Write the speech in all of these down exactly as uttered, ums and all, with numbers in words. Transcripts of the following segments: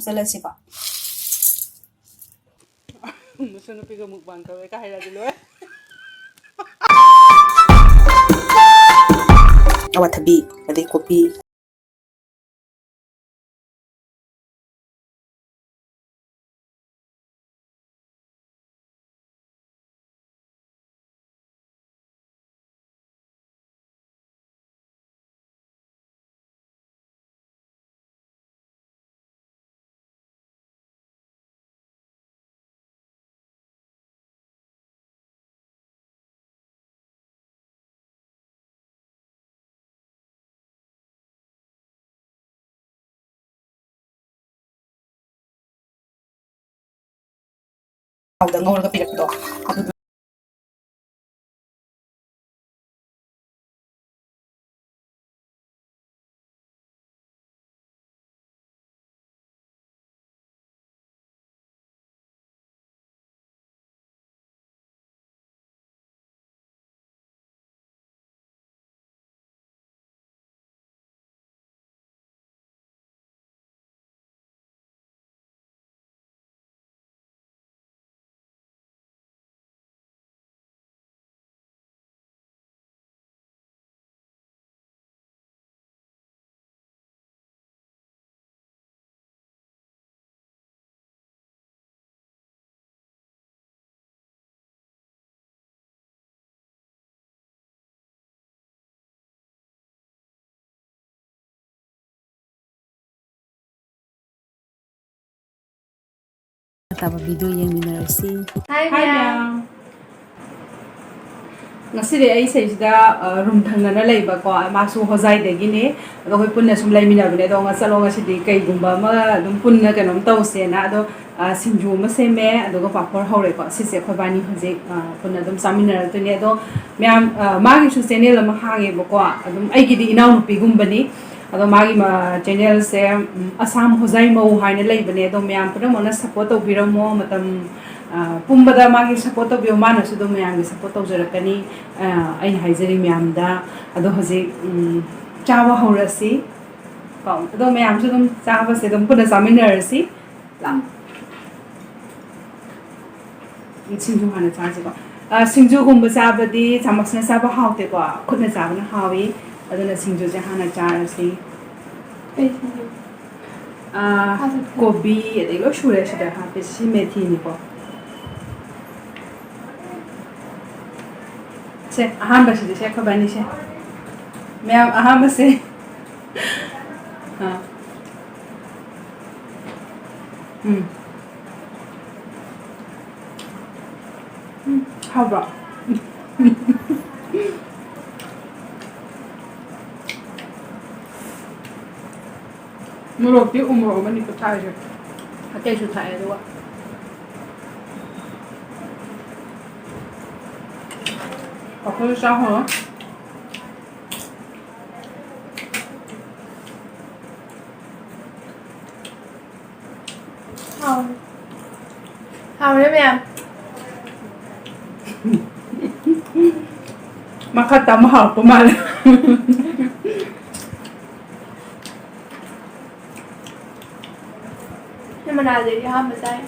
ꯆꯠꯂꯁꯤꯀꯣ꯫ ꯃꯁꯨ ꯅꯨꯄꯤꯒ ꯃꯨꯛꯕꯥꯡ ꯇꯧꯋꯦ ꯀꯥꯏ ꯍꯥꯏꯔꯗꯤ ꯂꯣꯏ꯫ ꯑꯋꯥꯊꯕꯤ, ꯑꯗꯩ ꯀꯣꯕꯤ꯫ ꯊꯥꯎꯗ ꯉꯧꯔꯒ ꯄꯤꯔꯛꯄꯗꯣ ꯑꯗꯨꯗꯣ꯫ ꯇꯥꯕ ꯚꯤꯗꯤꯑꯣ ꯌꯦꯡꯃꯤꯟꯅꯔꯁꯤ꯫ Hi, hi, ꯃꯌꯥꯝ꯫ ꯃꯌꯥꯝ꯫ ꯉꯁꯤꯗꯤ ꯑꯩ ꯁꯤꯗꯩꯁꯤꯗ, ꯑ, ꯔꯨꯝ ꯊꯪꯅꯅ ꯂꯩꯕꯀꯣ, ꯃꯥꯁꯨ ꯍꯣꯖꯥꯏꯗꯒꯤꯅꯦ꯫ ꯑꯗꯣ ꯑꯩꯈꯣꯏ ꯄꯨꯟꯅ ꯁꯨꯝ ꯂꯩꯃꯤꯟꯅꯕꯅꯦ꯫ ꯑꯗꯣ ꯉ-, ꯆꯠꯂꯣ, ꯉꯁꯤꯗꯤ ꯀꯩꯒꯨꯝꯕ ꯑꯃ ꯑꯗꯨꯝ ꯄꯨꯟꯅ ꯀꯩꯅꯣꯝ ꯇꯧꯁꯦꯅ꯫ ꯑꯗꯣ, ꯑ, ꯁꯤꯡꯖꯨ ꯑꯃ ꯁꯦꯝꯃꯦ, ꯑꯗꯨꯒ ꯄꯥꯐꯣꯔ ꯍꯧꯔꯦꯀꯣ꯫ ꯁꯤꯁꯦ ꯑꯩꯈꯣꯏꯕꯥꯅꯤ ꯍꯧꯖꯤꯛ, ꯑ, ꯄꯨꯟꯅ ꯑꯗꯨꯝ ꯆꯥꯃꯤꯟꯅꯔꯛꯇꯣꯏꯅꯦ꯫ ꯑꯗꯣ ꯃꯌꯥꯝ, ꯑ, ꯃꯥꯒꯤꯁꯨ ꯆꯦꯅꯦꯜ ꯑꯃ ꯍꯥꯡꯉꯦꯕꯀꯣ꯫ ꯑꯗꯨꯝ ꯑꯩꯒꯤꯗꯤ ꯏꯅꯥꯎꯅꯨꯄꯤꯒꯨꯝꯕꯅꯤ꯫ ꯑꯗꯣ ꯃꯥꯒꯤ ꯃ-, ꯆꯦꯅꯦꯜꯁꯦ, ꯎꯝ, ꯑꯁꯥꯝ ꯍꯣꯖꯥꯏ ꯃꯧ ꯍꯥꯏꯅ ꯂꯩꯕꯅꯦ꯫ ꯑꯗꯣ ꯃꯌꯥꯝ ꯄꯨꯝꯅꯃꯛꯅ ꯁꯞꯄꯣꯔꯠ ꯇꯧꯕꯤꯔꯝꯃꯣ꯫ ꯃꯇꯝ, ꯑ, ꯄꯨꯝꯕꯗ ꯃꯥꯒꯤ ꯁꯞꯄꯣꯔꯠ ꯇꯧꯕꯤꯌꯣ꯫ ꯃꯥꯅꯁꯨ ꯑꯗꯨꯝ ꯃꯌꯥꯝꯒꯤ ꯁꯞꯄꯣꯔꯠ ꯇꯧꯖꯔꯛꯀꯅꯤ꯫ ꯑ, ꯑꯩꯅ ꯍꯥꯏꯖꯔꯤ ꯃꯌꯥꯝꯗ꯫ ꯑꯗꯣ ꯍꯧꯖꯤꯛ, ꯎꯝ, ꯆꯥꯕ ꯍꯧꯔꯁꯤ꯫ ꯀꯣ, ꯑꯗꯣ ꯃꯌꯥꯝꯁꯨ ꯑꯗꯨꯝ ꯆꯥꯕꯁꯦ ꯑꯗꯨꯝ ꯄꯨꯟꯅ ꯆꯥꯃꯤꯟꯅꯔꯁꯤ꯫ ꯂꯥꯛꯑꯣ꯫ ꯁꯤꯡꯖꯨ ꯍꯥꯟꯅ ꯆꯥꯁꯤꯀꯣ꯫ ꯑ, ꯁꯤꯡꯖꯨꯒꯨꯝꯕ ꯆꯥꯕꯗꯤ ꯆꯥꯃꯁꯅ ꯆꯥꯕ ꯍꯥꯎꯇꯦꯀꯣ, ꯈꯨꯠꯅ ꯆꯥꯕꯅ ꯍꯥꯎꯏ꯫ ꯑꯗꯨꯅ ꯁꯤꯡꯖꯨꯁꯦ ꯍꯥꯟꯅ ꯆꯥꯔꯁꯤ꯫ ꯀꯩ ꯁꯤꯡꯖꯨ? ꯑ, ꯊꯥꯖꯗꯦ꯫ ꯀꯣꯕꯤ ꯑꯗꯩ ꯂꯣꯏ ꯁꯨꯔꯦ ꯁꯤꯗ ꯍꯥꯞꯄꯤꯁꯦ꯫ ꯁꯤ ꯃꯦꯊꯤꯅꯤꯀꯣ꯫ ꯁꯦ, ꯑꯍꯥꯟꯕꯁꯤꯗꯤ ꯁꯦ, ꯑꯩꯈꯣꯏ ꯕꯥꯅꯤꯁꯦ꯫ ꯃꯌꯥꯝ, ꯑꯍꯥꯟꯕꯁꯦ꯫ ꯑꯥ꯫ ꯎꯝ꯫ ꯎꯝ, ꯍꯥꯎꯕ꯭ꯔꯣ? ꯃꯣꯔꯣꯛꯇꯤ ꯎ ꯃꯣꯔꯣꯛ ꯑꯃꯅꯤꯀꯣ ꯊꯥꯛꯏꯁꯦ꯫ ꯑꯇꯩꯁꯨ ꯊꯥꯛꯑꯦ ꯑꯗꯨꯒ꯫ ꯄꯥꯐꯣꯔꯁꯨ ꯆꯥꯍꯧꯔꯣ꯫ ꯍꯥꯎꯔꯦ꯫ ꯍꯥꯎꯔꯦ ꯃꯌꯥꯝ꯫ ꯃꯈꯥ ꯇꯝꯕ ꯍꯧꯔꯛꯄ ꯃꯥꯜꯂꯦ꯫ ꯁꯤ ꯃꯅꯥꯁꯦ ꯑꯩꯗꯤ ꯑꯍꯥꯟꯕ ꯆꯥꯏ꯫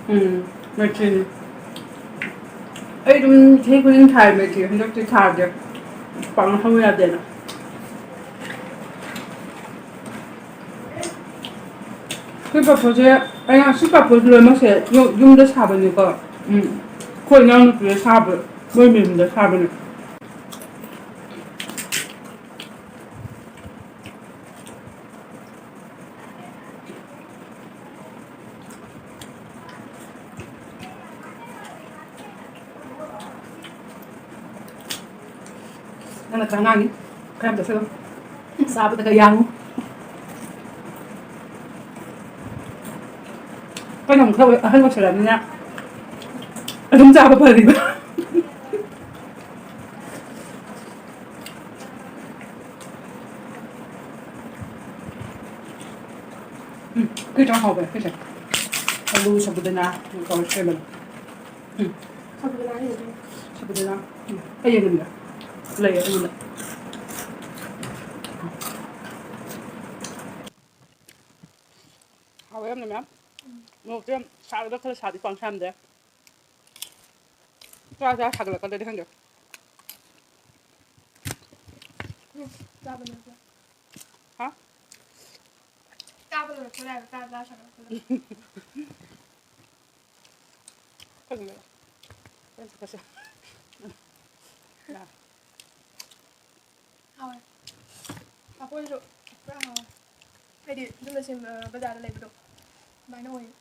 ꯎꯝ, ꯃꯦꯊꯤꯅꯤ꯫ ꯑꯩ ꯑꯗꯨꯝ ꯆꯍꯤ ꯈꯨꯗꯤꯡ ꯊꯥꯏ ꯃꯦꯊꯤ, ꯍꯟꯗꯛꯇꯤ ꯊꯥꯗꯦ꯫ ꯄꯥꯛꯅ ꯍꯧ ꯌꯥꯗꯦꯅ꯫ ꯁꯤ ꯄꯥꯐꯣꯔꯁꯦ, ꯑꯩꯅ ꯁꯤ ꯄꯥꯐꯣꯔꯁꯦ ꯂꯣꯏꯅꯃꯛꯁꯦ ꯌꯨꯝ-, ꯌꯨꯝꯗ ꯁꯥꯕꯅꯤꯀꯣ꯫ ꯎꯝ꯫ ꯑꯩꯈꯣꯏ ꯏꯅꯥꯎꯅꯨꯄꯤꯅ ꯁꯥꯕ, ꯃꯣꯏ ꯃꯌꯨꯝꯗ ꯁꯥꯕꯅꯦ꯫ ꯅꯪꯅ ꯈꯔ ꯉꯥꯡꯉꯤ, ꯈꯔ ꯌꯥꯝ ꯆꯥꯁꯤꯜꯂꯣ꯫ ꯆꯥꯕꯗꯒ ꯌꯥꯡꯉꯨ꯫ ꯑꯩꯈꯣꯏꯅ ꯑꯃꯨꯛ ꯈꯔ ꯑꯍꯟ ꯑꯣꯏꯁꯜꯂꯛꯑꯕꯅꯤꯅ ꯑꯗꯨꯝ ꯆꯥꯕ ꯐꯔꯤꯕ꯫ ꯎꯝ, ꯑꯩꯈꯣꯏ ꯆꯥꯛ ꯍꯥꯎꯕꯅꯦ, ꯑꯩꯈꯣꯏꯁꯦ꯫ ꯑꯂꯨ ꯁꯕꯨꯗꯅ ꯇꯧꯔ ꯁꯦꯝꯕꯅꯦ꯫ ꯎꯝ꯫ ꯁꯕꯨꯗꯅ ꯍꯦꯟꯅ ꯁꯕꯨꯗꯅ, ꯎꯝ, ꯑꯩ ꯌꯦꯡꯍꯟꯒꯦ꯫ ꯂꯩꯌꯦ ꯑꯩꯉꯣꯟꯗ꯫ ꯌꯥꯝꯅ ꯃꯌꯥꯝ꯫ ꯃꯣꯔꯣꯛꯁꯦ ꯌꯥꯝ ꯁꯥꯒꯗ꯭ꯔꯥ ꯈꯜꯂ ꯁꯥꯗꯤ ꯄꯥꯛ ꯁꯥꯔꯝꯗꯦ꯫ ꯆꯥ ꯆꯥ ꯁꯥꯒꯠꯂꯛꯀꯗ꯭ꯔꯗꯤ ꯈꯪꯗꯦ꯫ ꯎꯝ, ꯆꯥꯕ ꯂꯣꯏꯔꯦ꯫ ꯍꯥ? ꯆꯥꯕ ꯂꯣꯏꯔꯛꯄ ꯉꯥꯏꯕ, ꯆꯥ ꯆꯥ ꯁꯥꯒꯠꯂꯛꯄꯗ꯫ ꯈꯪꯗꯦ꯫ ꯀꯩꯁꯨ ꯀꯩꯁꯨ꯫ ꯌꯥꯔꯦ꯫ ꯍꯥꯎꯋꯦ꯫ ꯄꯥꯐꯣꯔꯁꯨ ꯄꯨꯔꯥ ꯍꯥꯎꯋꯦ꯫ ꯍꯥꯏꯗꯤ ꯑꯗꯨꯝꯅ ꯁꯦꯝꯕ ꯕꯖꯥꯔꯗ ꯂꯩꯕꯗꯣ ꯑꯗꯨꯃꯥꯏꯅ ꯑꯣꯏꯌꯦ꯫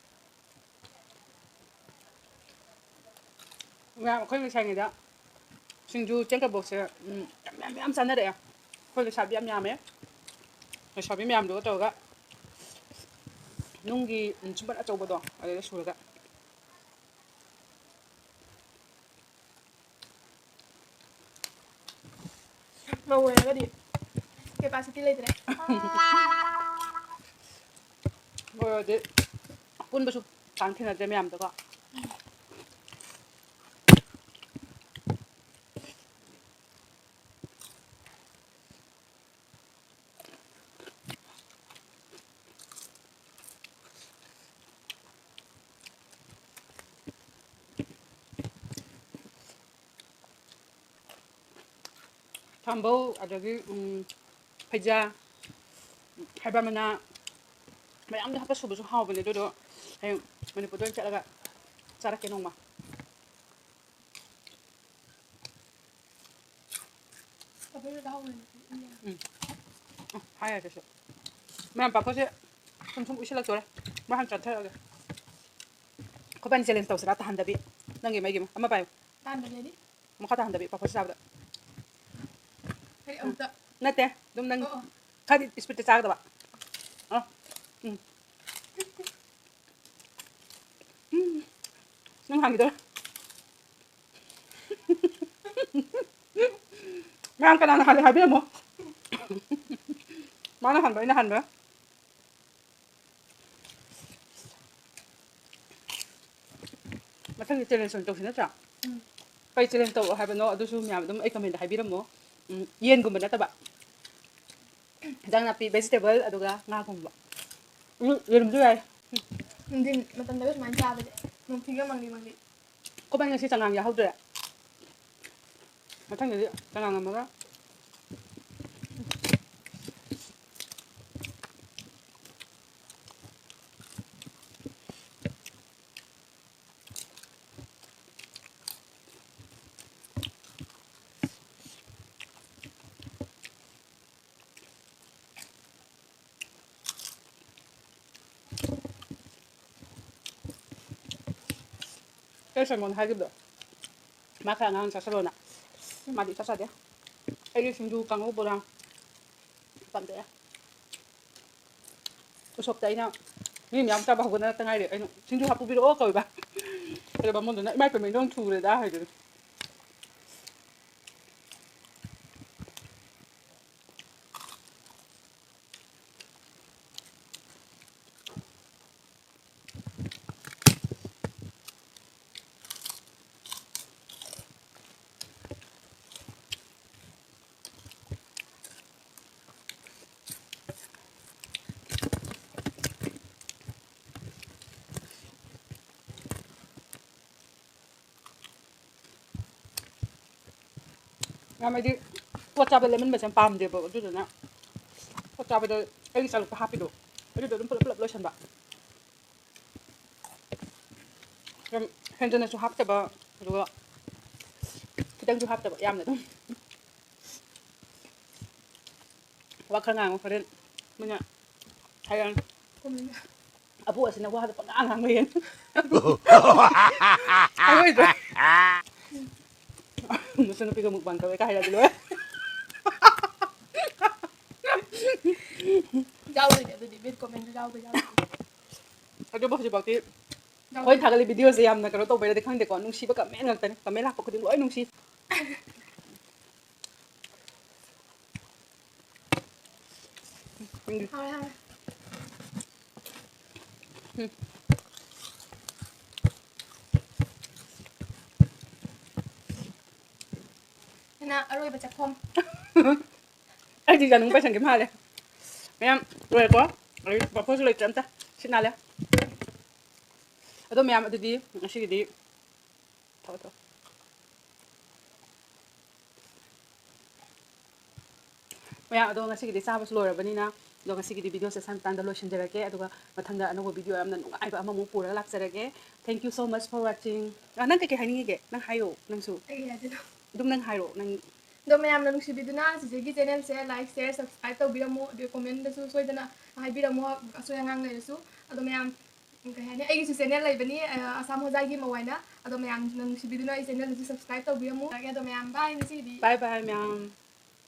ꯃꯌꯥꯝ ꯑꯩꯈꯣꯏ ꯂꯩꯁꯥꯔꯤꯉꯩꯗ ꯁꯤꯡꯖꯨ ꯆꯦꯡ ꯀꯕꯣꯛꯁꯦ, ꯎꯝ, ꯌꯥꯝ, ꯌꯥꯝ, ꯌꯥꯝ ꯆꯥꯅꯔꯛꯑꯦ꯫ ꯑꯩꯈꯣꯏ ꯂꯩꯁꯥꯕꯤ ꯌꯥꯝ ꯌꯥꯝꯃꯦ꯫ ꯂꯩꯁꯥꯕꯤ ꯃꯌꯥꯝꯗꯨꯒ ꯇꯧꯔꯒ ꯅꯨꯡꯒꯤ, ꯎꯝ, ꯁꯨꯝꯕꯟ ꯑꯆꯧꯕꯗꯣ ꯑꯗꯨꯗ ꯁꯨꯔꯒ꯫ ꯃꯧ ꯑꯣꯏꯔꯒꯗꯤ capacity ꯂꯩꯇ꯭ꯔꯦ꯫ ꯃꯧ ꯑꯣꯏꯔꯗꯤ ꯄꯨꯟꯕꯁꯨ ꯄꯥꯛ ꯊꯦꯡꯅꯗ꯭ꯔꯦ ꯃꯌꯥꯝꯗꯀꯣ꯫ ꯊꯝꯕꯧ, ꯑꯗꯒꯤ, ꯎꯝ, ꯐꯩꯖꯥ, ꯍꯩꯕꯥ ꯃꯅꯥ, ꯃꯌꯥꯝꯗꯣ ꯍꯥꯞꯄ ꯁꯨꯕꯁꯨ ꯍꯥꯎꯕꯅꯦ꯫ ꯑꯗꯨꯗꯣ ꯍꯌꯦꯡ ꯃꯅꯤꯄꯨꯔꯗ ꯑꯣꯏꯅ ꯆꯠꯂꯒ ꯆꯥꯔꯛꯀꯦ ꯅꯣꯡꯃ꯫ ꯄꯥꯐꯣꯔꯁꯨ ꯇꯥꯍꯧꯕꯅꯦ꯫ ꯎꯝ꯫ ꯎꯝ, ꯍꯥꯏꯔꯒꯦꯁꯦ꯫ ꯃꯌꯥꯝ ꯄꯥꯐꯣꯔꯁꯦ ꯁꯨꯝ ꯁꯨꯝ ꯎꯏꯁꯤꯜꯂꯛꯇꯣꯔꯦ꯫ ꯃꯥ ꯍꯥꯟꯅ ꯆꯥꯊꯔꯛꯑꯒꯦ꯫ ꯑꯩꯈꯣꯏꯕꯥꯅꯤ challenge ꯇꯧꯁꯤꯔꯥ? ꯇꯥꯍꯟꯗꯕꯤ꯫ ꯅꯪꯒꯤ ꯑꯃ ꯑꯩꯒꯤ ꯑꯃ꯫ ꯑꯃ ꯄꯥꯏꯌꯨ꯫ ꯇꯥꯍꯟꯗꯕꯤ ꯍꯥꯏꯗꯤ? ꯃꯈꯥ ꯇꯥꯍꯟꯗꯕꯤ ꯄꯥꯐꯣꯔꯁꯦ ꯆꯥꯕꯗ꯫ ꯍꯥꯏꯗꯤ ꯑꯃꯨꯛꯇ꯫ ꯅꯠꯇꯦ, ꯑꯗꯨꯝ ꯅꯪ ꯑꯣ, ꯑꯣ꯫ ꯈꯔꯗꯤ speedꯇ ꯆꯥꯒꯗꯕ꯫ ꯑ, ꯎꯝ꯫ ꯎꯝ꯫ ꯅꯪ ꯍꯥꯟꯈꯤꯗꯣꯔꯦ꯫ ꯃꯌꯥꯝ ꯀꯅꯥꯅ ꯍꯥꯜꯂꯦ ꯍꯥꯏꯕꯤꯔꯝꯃꯣ꯫ ꯃꯥꯅ ꯍꯥꯟꯕ, ꯑꯩꯅ ꯍꯥꯟꯕ꯫ ꯃꯊꯪꯗꯤ challenge ꯑꯣꯏꯅ ꯇꯧꯁꯤ ꯅꯠꯇ꯭ꯔꯥ? ꯎꯝ꯫ ꯀꯩ challenge ꯇꯧꯔꯛꯑꯣ ꯍꯥꯏꯕꯅꯣ ꯑꯗꯨꯁꯨ ꯃꯌꯥꯝ ꯑꯗꯨꯝ ꯑꯩ commentꯇ ꯍꯥꯏꯕꯤꯔꯝꯃꯣ꯫ ꯎꯝ, ꯌꯦꯟꯒꯨꯝꯕ ꯅꯠꯇꯕ꯫ ꯏꯟꯖꯥꯡ ꯅꯥꯄꯤ, vegetable, ꯑꯗꯨꯒ ꯉꯥꯒꯨꯝꯕ꯫ ꯎꯝ, ꯌꯦꯔꯨꯝꯁꯨ ꯌꯥꯏ꯫ ꯅꯨꯡꯊꯤꯟ ꯃꯇꯝꯗꯒ ꯁꯨꯃꯥꯏꯅ ꯆꯥꯕꯁꯦ, ꯅꯨꯡꯊꯤꯜꯒ ꯃꯪꯂꯤ ꯃꯪꯂꯤ꯫ ꯑꯩꯈꯣꯏ ꯉꯁꯤ ꯆꯉꯥꯡ ꯌꯥꯍꯧꯗ꯭ꯔꯦ꯫ ꯃꯊꯪꯗꯗꯤ ꯆꯉꯥꯡ ꯑꯃꯒ꯫ ꯑꯩ ꯁꯪꯒꯣꯝ ꯍꯥꯏꯈꯤꯕꯗꯣ, ꯃꯥ ꯈꯔ ꯑꯉꯥꯡ ꯆꯥꯁꯜꯂꯣꯅ꯫ ꯃꯥꯗꯤ ꯏꯆꯥ ꯆꯥꯗꯦ꯫ ꯑꯩꯗꯤ ꯁꯤꯡꯖꯨ, ꯀꯥꯡꯉꯧ, ꯕꯣꯔꯥ ꯄꯥꯝꯖꯩ꯫ ꯎꯁꯣꯞꯇ ꯑꯩꯅ ꯃꯤ ꯃꯌꯥꯝ ꯆꯥꯕ ꯍꯧꯒꯠꯅꯔꯛꯇ ꯉꯥꯏꯔꯤ꯫ ꯑꯩꯅ "ꯁꯤꯡꯖꯨ ꯍꯥꯞꯄꯨꯕꯤꯔꯛꯑꯣ" ꯀꯧꯏꯕ꯫ ꯑꯗꯣ ꯕꯥꯃꯣꯟꯗꯨꯅ "ꯏꯃꯥꯏ ꯄꯦꯝꯃ, ꯏꯟꯖꯥꯡ ꯊꯨꯔꯦꯗ" ꯍꯥꯏꯗꯨꯅꯤ꯫ ꯌꯥꯝ ꯑꯩꯗꯤ ꯄꯣꯠ ꯆꯥꯕ ꯂꯦꯝꯍꯟꯕꯁꯦ ꯌꯥꯝ ꯄꯥꯝꯗꯦꯕ, ꯑꯗꯨꯗꯨꯅ ꯄꯣꯠ ꯆꯥꯕꯗ ꯑꯩꯒꯤ ꯆꯥꯂꯨꯛꯇ ꯍꯥꯞꯄꯤꯗꯣ, ꯑꯗꯨꯗꯣ ꯑꯗꯨꯝ ꯄꯨꯂꯞ ꯄꯨꯂꯞ ꯂꯣꯏꯁꯟꯕ꯫ ꯌꯥꯝ ꯍꯦꯟꯖꯟꯅꯁꯨ ꯍꯥꯞꯇꯕ, ꯑꯗꯨꯒ ꯈꯤꯇꯪꯁꯨ ꯍꯥꯞꯇꯕ, ꯌꯥꯝꯅ ꯑꯗꯨꯝ꯫ ꯋꯥ ꯈꯔ ꯉꯥꯡꯉꯨ, ꯍꯣꯔꯦꯟ ꯃꯤꯅ ꯍꯥꯏꯔꯛꯑꯅꯤ꯫ "ꯑꯕꯣꯛ ꯑꯁꯤꯅ ꯋꯥꯗ ꯄꯉꯥꯡ ꯉꯥꯡ ꯂꯩꯌꯦꯅ"꯫ ꯑꯔꯣꯏꯗ꯭ꯔꯣ? "ꯃꯆꯟꯅꯨꯄꯤꯒ mukbang ꯇꯧꯋꯦ" ꯀꯥꯏ ꯍꯥꯏꯔꯗꯤ ꯂꯣꯏꯔꯦ꯫ ꯌꯥꯎꯗꯣꯏꯅꯦ ꯑꯗꯨꯗꯤ, ꯃꯤꯠ comment ꯁꯨ ꯌꯥꯎꯗꯣꯏ, ꯌꯥꯎꯗꯣꯏ꯫ ꯑꯗꯨꯕꯨ ꯍꯧꯖꯤꯛꯐꯥꯎꯗꯤ ꯑꯩꯈꯣꯏ ꯊꯥꯒꯠꯂꯤ video ꯁꯦ ꯌꯥꯝꯅ ꯀꯩꯅꯣ ꯇꯧꯕꯩꯔꯗꯤ ꯈꯪꯗꯦꯀꯣ, ꯅꯨꯡꯁꯤꯕ comment ꯉꯥꯛꯇꯅꯤ, comment ꯂꯥꯛꯄ ꯈꯨꯗꯤꯡ ꯂꯣꯏ ꯅꯨꯡꯁꯤ꯫ ꯍꯥꯎꯔꯦ, ꯍꯥꯎꯔꯦ꯫ ꯎꯝ꯫ ꯁꯤꯅ ꯑꯔꯣꯏꯕ ꯆꯥꯛꯈꯣꯝ꯫ ꯑꯩꯗꯤ ꯌꯥꯅꯨꯡ ꯄꯩꯁꯟꯒꯦ ꯃꯥꯜꯂꯦ꯫ ꯃꯌꯥꯝ ꯂꯣꯏꯔꯦꯀꯣ? ꯑꯩ ꯄꯥꯐꯣꯔꯁꯨ ꯂꯩꯇ꯭ꯔꯦ ꯑꯝꯇ꯫ ꯁꯤꯠ ꯅꯥꯜꯂꯦ꯫ ꯑꯗꯣ ꯃꯌꯥꯝ, ꯑꯗꯨꯗꯤ ꯉꯁꯤꯒꯤꯗꯤ ꯊꯛꯑꯣ, ꯊꯛꯑꯣ꯫ ꯃꯌꯥꯝ, ꯑꯗꯣ ꯉꯁꯤꯒꯤꯗꯤ ꯆꯥꯕꯁꯨ ꯂꯣꯏꯔꯕꯅꯤꯅ, ꯑꯗꯣ ꯉꯁꯤꯒꯤꯗꯤ video ꯁꯦ ꯁ꯭ꯋꯥꯏ ꯃꯇꯥꯡꯗ ꯂꯣꯏꯁꯤꯟꯖꯔꯒꯦ꯫ ꯑꯗꯨꯒ ꯃꯊꯪꯗ ꯑꯅꯧꯕ video ꯌꯥꯝꯅ ꯅꯨꯡꯉꯥꯏꯕ ꯑꯃꯃꯨꯛ ꯄꯨꯔꯒ ꯂꯥꯛꯆꯔꯒꯦ꯫ Thank you so much for watching. ꯑ, ꯅꯪ ꯀꯩꯀꯩ ꯍꯥꯏꯅꯤꯡꯉꯤꯒꯦ? ꯅꯪ ꯍꯥꯏꯌꯣ, ꯅꯪꯁꯨ꯫ ꯑꯩ ꯍꯥꯏꯗꯣꯏꯅꯣ? ꯑꯗꯨꯝ ꯅꯪ ꯍꯥꯏꯔꯣ, ꯅꯪ꯫ ꯑꯗꯣ ꯃꯌꯥꯝꯅ ꯅꯨꯡꯁꯤꯕꯤꯗꯨꯅ ꯆꯤꯆꯦꯒꯤ channel ꯁꯦ like, share, subscribe ꯇꯧꯕꯤꯔꯝꯃꯨ, ꯑꯗꯨꯒ comment ꯇꯁꯨ ꯁꯣꯏꯗꯅ ꯍꯥꯏꯕꯤꯔꯝꯃꯨ, ꯑꯁꯣꯏ ꯑꯉꯥꯡ ꯂꯩꯔꯁꯨ꯫ ꯑꯗꯣ ꯃꯌꯥꯝ, ꯎꯝ, ꯀꯩ ꯍꯥꯏꯅꯤ, ꯑꯩꯒꯤꯁꯨ channel ꯂꯩꯕꯅꯤ, ꯑ, ꯑꯁꯥꯝ ꯍꯣꯖꯥꯏꯒꯤ ꯃꯧ ꯍꯥꯏꯅ꯫ ꯑꯗꯣ ꯃꯌꯥꯝꯅ ꯅꯨꯡꯁꯤꯕꯤꯗꯨꯅ ꯑꯩ channel ꯗꯁꯨ subscribe ꯇꯧꯕꯤꯔꯝꯃꯨ꯫ ꯑꯗꯣ ꯃꯌꯥꯝ, bye, ꯉꯁꯤꯒꯤꯗꯤ꯫ Bye bye, ꯃꯌꯥꯝ꯫